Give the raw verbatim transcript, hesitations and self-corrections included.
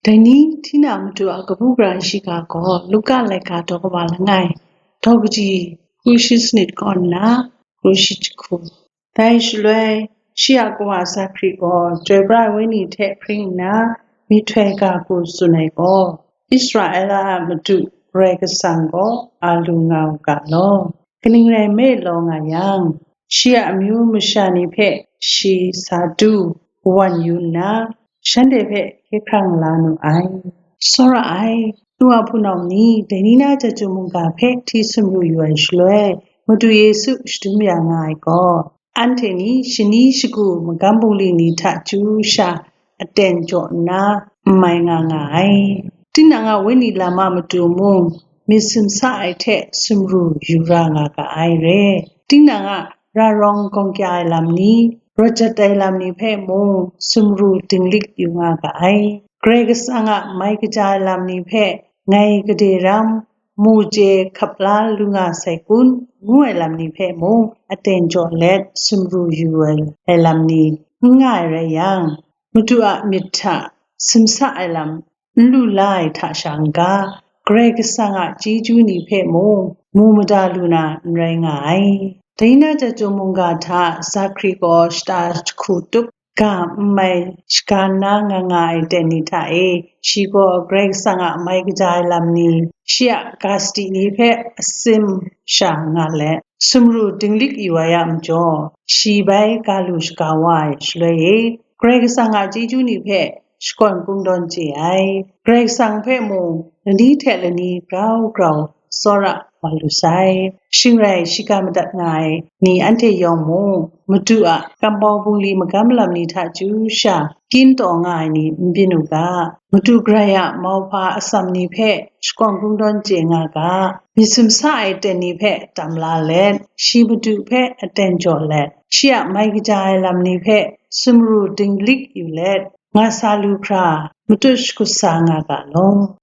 Dai ni hti na Madu a kabu gara shiga gaw Luka laika daw kaba langai, daw kaji hku shi sanit kaw nna hku shi jahku. Dai shaloi shi a kawa Zakari gaw Chyoi Pra ai Wenyi hte hpring nna myihtoi ga hku tsun ai gaw, Israela a Madu Karai Kasang gaw a lu nga u ga law. Kaning rai nme law nga yang, shi a amyu masha ni hpe shi sa du, kawan yu nna, shanhte hpe hkye hkrang la nu ai. Tsawra ai, nu a hpunau ni, dai ni na chyeju mungga hpe hti sumru yu ai shaloi, Madu Yesu shadum ya nga ai gaw, anhte ni shani shagu magam bungli ni hta chyu sha aten jaw nna n mai nga nga ai. Tinang a wenyi lam a matu mung, myit sumsa ai hte sumru yu ra nga ga ai re. Tinang a ra rawng gawng kya ai lam ni, rawt jat ai lam ni hpe mung sumru dinglik yu nga ga ai. Karai Kasang a mai kaja ai lam ni hpe ngai gade ram, mu chye hkap la lu nga sai kun, ngu ai lam ni hpe mung aten jaw let sumru yu ai lam ni n nga ai rai yang, Madu a myit hta sumsa ai lam n lu la ai hta sha n-ga, Karai Kasang a chyeju ni hpe mung mu mada lu na n rai nga ai. Dai na chyeju mungga hta Zakari gaw shata jahku tup ga n mai shaga nna nga nga ai ten ni hta e, shi gaw Karai Kasang a mai kaja ai lam ni, shi a ga sadi ni hpe asim sha nga let, sumru dinglik yu ai a majaw, shi bai ga lu shaga wa ai shaloi e, Karai Kasang a chyeju ni hpe shakawn kungdawn chye ai. Karai Kasang hpe mung lani hte lani grau grau tsawra wa lu sai. Shing rai, shiga madat nga ai ni anhte yawng mung, Madu a kambaw bungli magam lam ni hta chyu sha kyin taw nga ai ni n byin u ga, Madu Karai a mauhpa atsam ni hpe shakawn kungdawn chye nga ga, myit sumsa ai ten ni hpe tam la let, shi Madu hpe aten jaw let, shi a mai kaja ai lam ni hpe sumru dinglik yu let, nga sa lu hkra, matut shagut sa nga ga law.